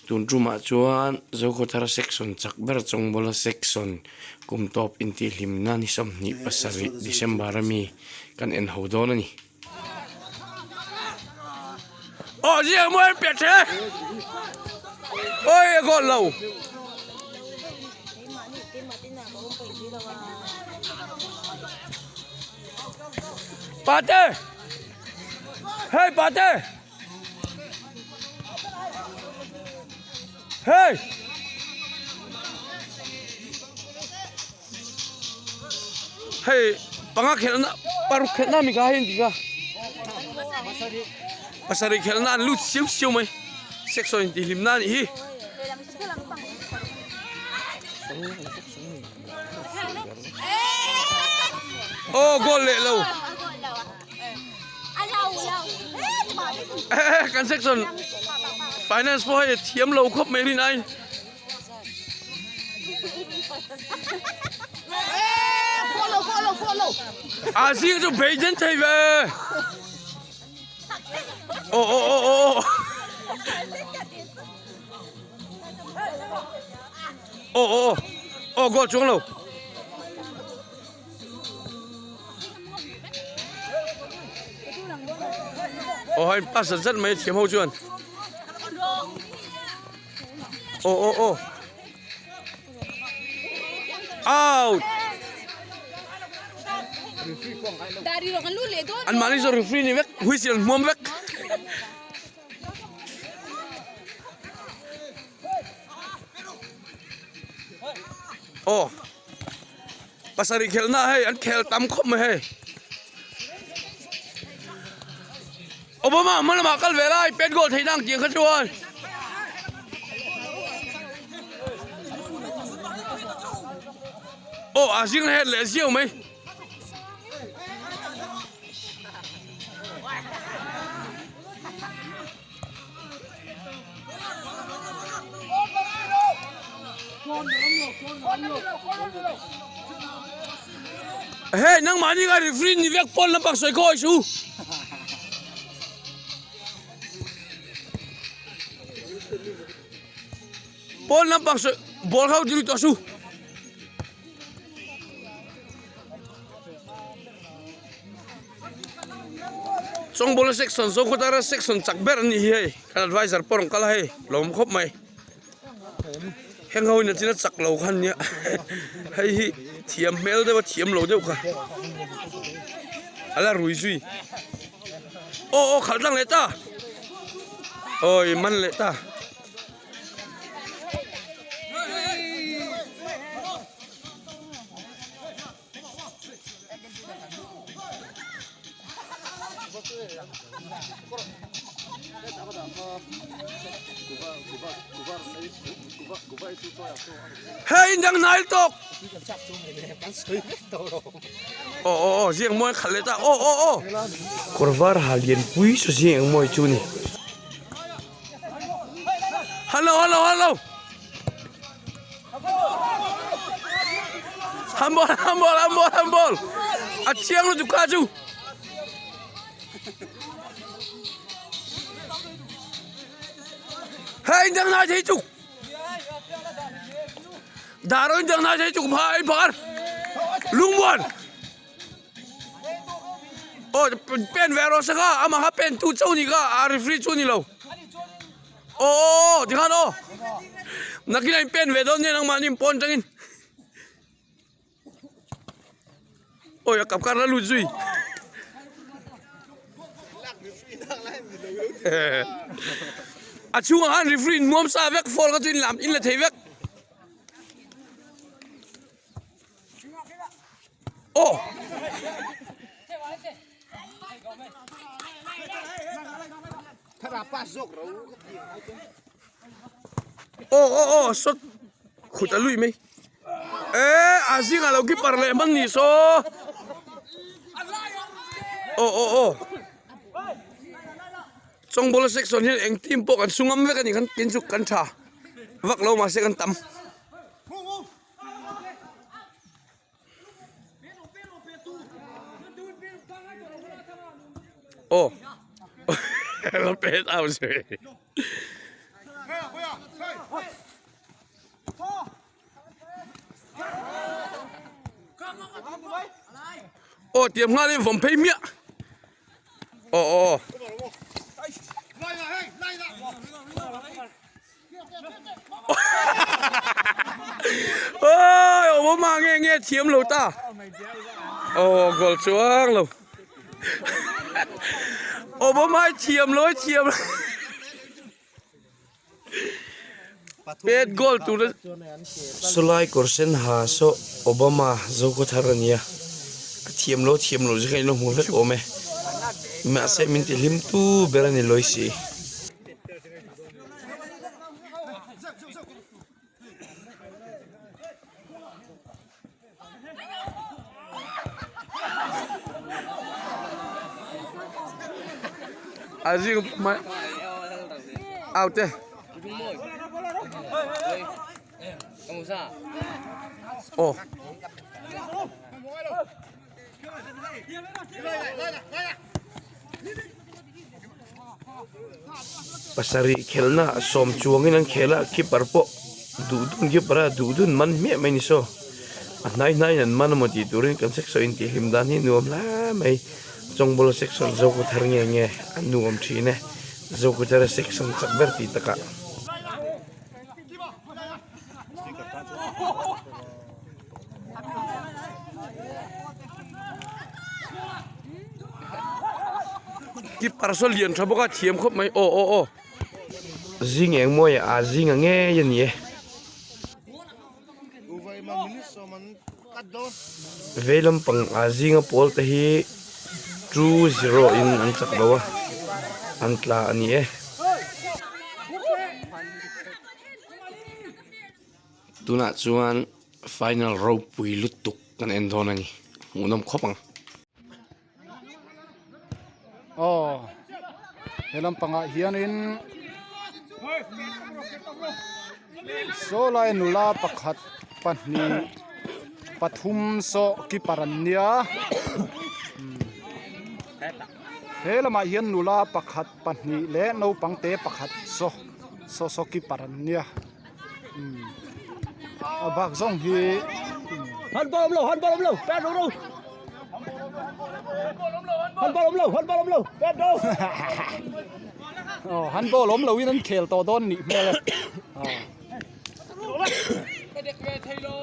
Tun tumah chuan Zokhawthar section chak ber Chawngbawla section kum tawp intihhlimna ni 27 December a mi kan en ho dawn a ni. Aw ziak maw em piah the Oi a goal lo. Pate Hey Pate Hey Hei panga khelhna paruk khelhna mi kha hei an ti kha pasarih khelhna an lut siau siau mai section intihhlimna a nih hi. Aw goal leh lo kan section finance pawh hei thiam lo khawp mai rin ai. A zing chu beiden thei ve. Aw aw aw aw. Aw aw aw aw goal chuang lo. Aw hei pass zat zat mai thiam ho chuan. Aw aw aw. Out. An mahni chu referee ni vek whistle an hmuam vek. Aw pasarih khelhna hei an khel tam khawp mai hei Obama hma lamah kal ve lai pet goal theih nang tiang kha chuan aw a zing het leh ziau mai. Hey nangmah ni ka referee ni vek pawn lampang sawi khaw su. Pawn lampang sawi ball kha dil tawh su. Chawngbawla section Zokhawtara section chak ber a ni hi hei kan advisor pawh a rawn kal a hei lawm khawp mai heng ho in a china chak lo kha an nia hei hi thiam hmel deuh a thiam lo deuh kha a la rui zui aw aw khalh tlang leh ta awi man leh ta. Hei in dang hnai tawk. Aw aw aw ziak mawi khalh leh ta aw aw aw. Kawr var ha lian pui saw ziak eng mawi chu ni. Hello hello hello. Handball handball handball handball. A chiang lutuk kha chu. Hei in dang nai thei chuk. Daro in dang nai thei chuk bhai bar. Lungmuan. Aw pen ve rawh se kha amah kha pen tu chauh ni kha a referee chu ni lo. Aw tikhan aw nakin a in pen ve dawn nia nangmahni in pawn atangin awi a kap kar la lut zui a chhungah khan referee in hmuam sa vek foul kha chu in lam in la thei vek. Aw Aw aw aw sawt khut a lui mai e a zingah lo keeper leh hman ni saw aw aw aw Chawngbawla section hian eng team pawh kan su ngam vek a ni khan tin chu kan tha vak lo mahse kan tam. Aw la pet au zui. Aw tiam nghalin vawm phei hmiah. Aw aw. Oi Obama nge nge thiam lo ta. Aw goal chuang lo. Obama i thiam lo i thiam. Pet goal tur Sawlai kawr sen ha saw Obama Zokhawthar a nia a thiam lo thiam lo zia kha in lo hmu vek awm e mahse min ti hlim tu ber a ni lawi si. A zing mai out te oh Pasarih khelhna sawm chuangin an khel a keeper pawh duh dun keeper a duh dun man hmiah mai ni saw a hnai hnaiin an man amaw tih turin kan section intih hlim dan hi nuam hle mai chawngbawla section zokhawthar nge nge a nuam thin e zokhawthar section chak ber tih takah. Keeper saw lian tha bawk a thiam khawp mai aw aw aw zing eng mawi a zing a ngei a ni e vei lampang a zinga pawl te hi 2-0 in an chak lo a an tla a ni e. Tunah chuan final ropui lutuk kan en dawn a ni hmuhnawm khawp ang. Aw he lampangah hianin saw lai nula pakhat pahnih pathum saw keeper an nia he lamah hian nula pakhat pahnih leh naupang te pakhat saw saw saw keeper an nia. A bak zawng hi Han ball awm lo han ball awm lo pet ro ro han ball awm lo han ball awm lo pet ro aw han ball awm lo in an khel tawh dawn nih hmel e aw Ka dek ve thei lo.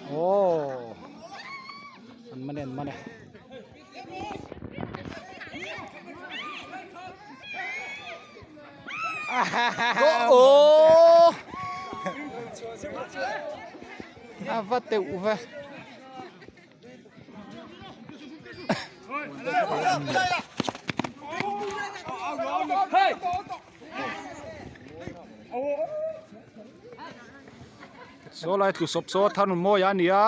Aw an man e an man e. Aw a va teuh ve. Saw lai tlu sawp saw thar mawi a ni a.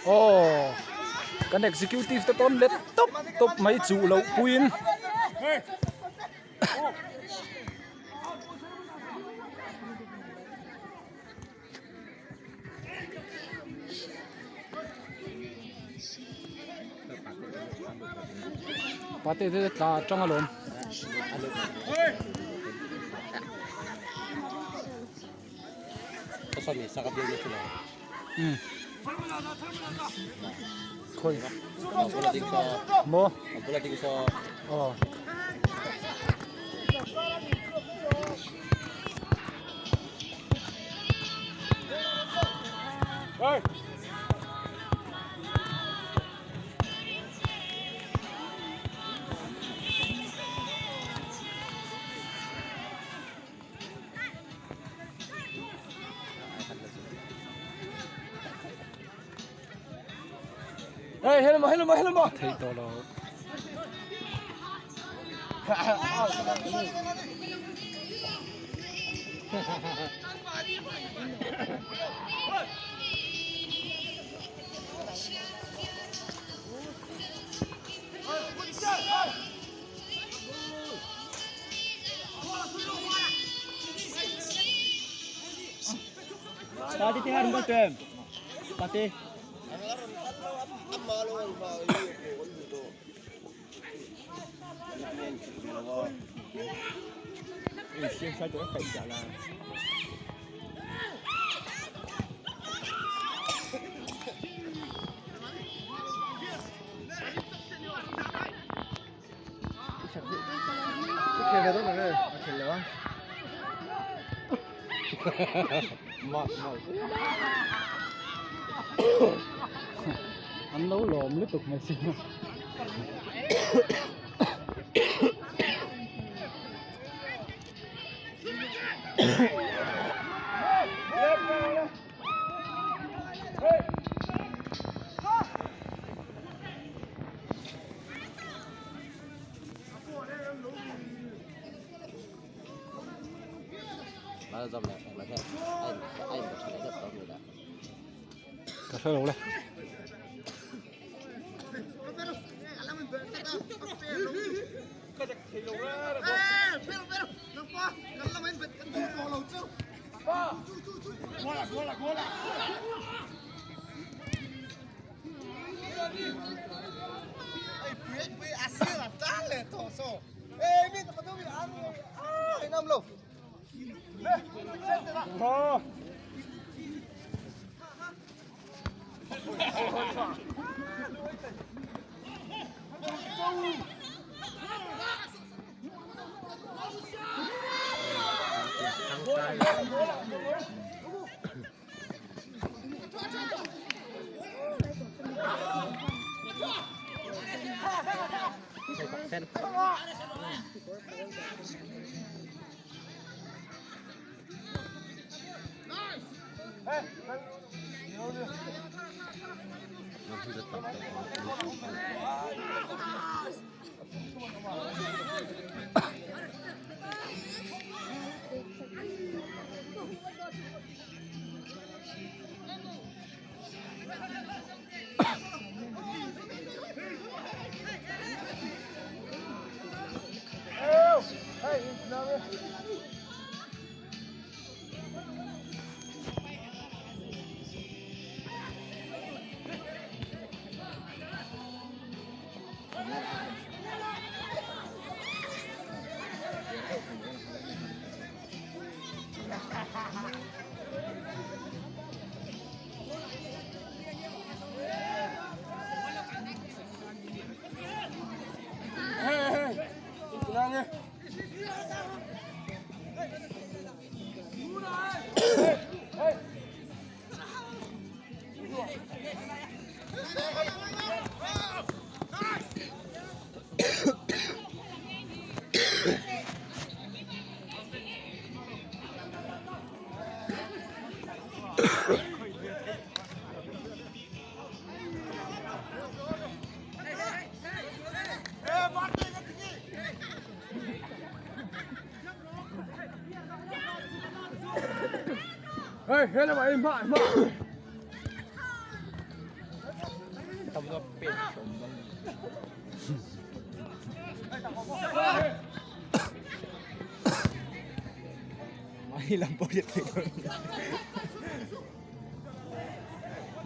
Aw kan executive te pawn let tawp tawp mai chuh loh puiin. Pate te tla atang alawm. Um. Khoi. Mo. Aw. A theih tawh lo. An lo lawm lutuk mai si. Ka hre lo le.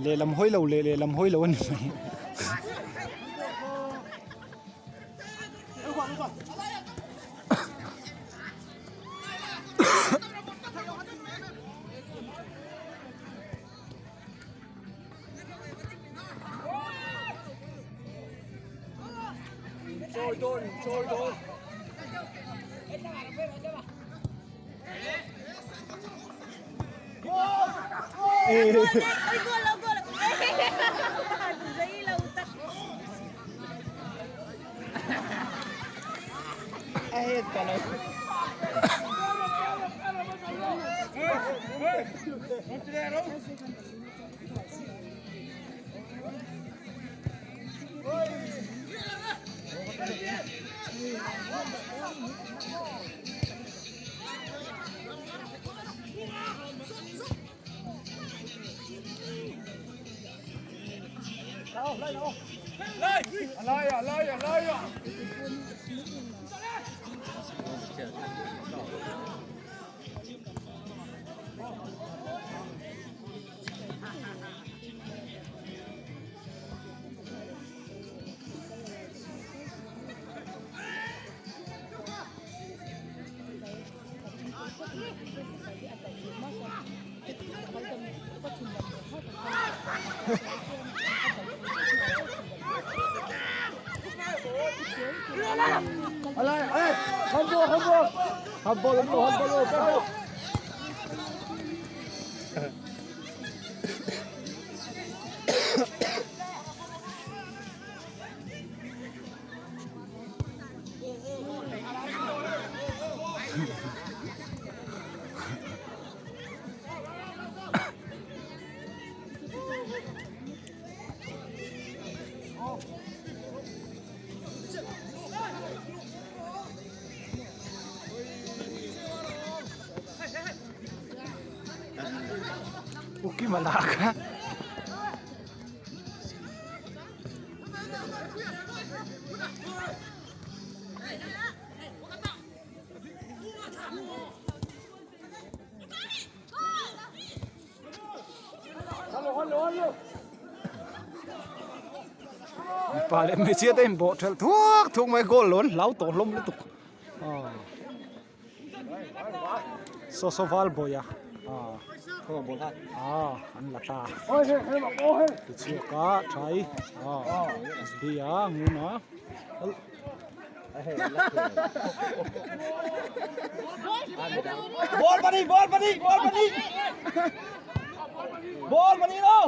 Lehlam hawi lo leh lehlam hawi lo a ni mai. Ukima lak a. Mipa leh hmeichhia te in bawh thelh thuak thuak mai goal lo an hlau tawh hlawm lutuk aw saw saw val bawih a aw an la ta tichhuak a thai aw sb a ngun a. Ball pani ball pani ball pani ball pani lo.